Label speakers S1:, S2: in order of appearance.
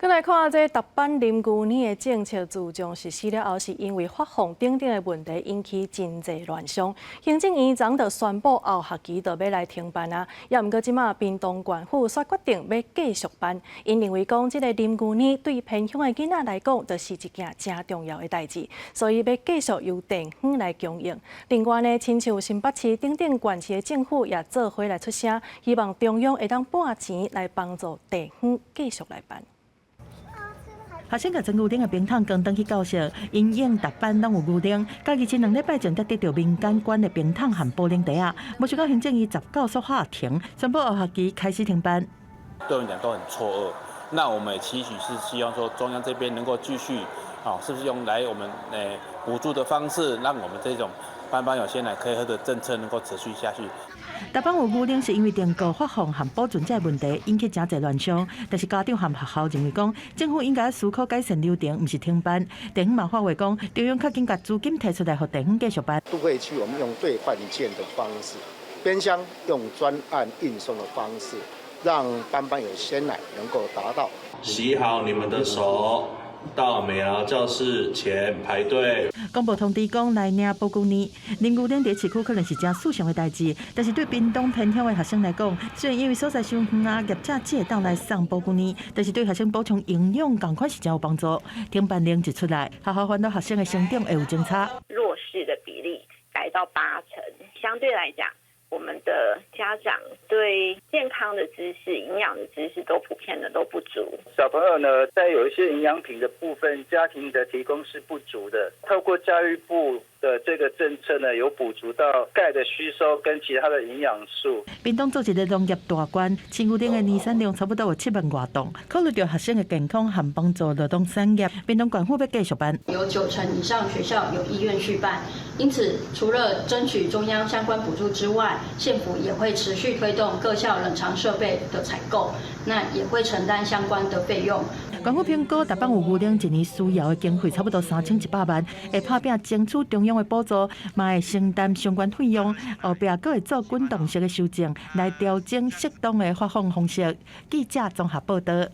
S1: 閣來看這逐班啉牛奶的政策，自從實施了後，是因為發放等等的問題引起真濟亂象。行政院長就宣布後學期就欲來停辦啊，也毋過這馬屏東縣府煞決定欲繼續辦。𪜶認為講，這个啉牛奶對偏鄉的囡仔來講，就是一件誠重要的代誌，所以欲繼續由地方來供應。另外呢，親像新北市等等縣市的政府也做伙來出聲，希望中央會當撥錢來幫助地方繼續來辦。
S2: 學生共裝牛奶的冰桶扛轉去教室，營養逐班攏有牛奶。家己前2禮拜前才得著民間捐的冰桶和保冷袋仔，無想到行政院19煞喊停，宣布後學期開始停辦。
S3: 對我們講都很錯愕。那我們也期許是希望說中央這邊能夠繼續，啊，是不是用來我們補助的方式，讓我們這種班班有鮮奶可以喝的政策能夠持續下去。
S2: 逐班有牛奶是因為訂購發放和保存這個問題引起誠濟亂象，但是家長和學校認為講，政府應該思考改善流程，毋是停辦。地方嘛發話講，中央較緊共資金提出來，予地方繼續辦。
S4: 都會區我們用兌換券的方式，偏鄉用專案運送的方式，讓班班有鮮奶能夠達到。
S5: 洗好你們的手，到美勞教室前排隊。
S2: 公布通知講來領保久奶，啉牛奶佇市區可能是誠順常的代誌，但是對屏東偏鄉的學生來講，雖然因為所在傷遠啊，業者只會當來送保久奶，但是對學生補充營養仝款是誠有幫助。停辦令一出來，學校煩惱學生的成長會有增差。
S6: 弱勢的比例來到8成，相對來講，我們的家長對健康的知識、營養的知識都普遍的都不足。
S7: 小朋友呢，在有一些營養品的部分，家庭的提供是不足的。透過教育部的這個政策呢，有補足到鈣的吸收跟其他的營養素。
S2: 屏東做一个農業大縣，飼牛奶的年產量差不多有7萬外噸。考慮著學生的健康和幫助勞動產業，屏東縣府欲繼續辦。
S8: 有9成以上學校有意願續辦，因此除了爭取中央相關補助之外，縣府也會持續推動各校冷藏設備的採購，那也會承擔相關的費用。
S2: 縣府評估，逐班有牛奶一年需要的經費差不多3100萬，會拍拚爭取中央的補助，嘛會承擔相關費用，後壁閣會做滾動式的修正，來調整適當的發放方式。記者綜合報道。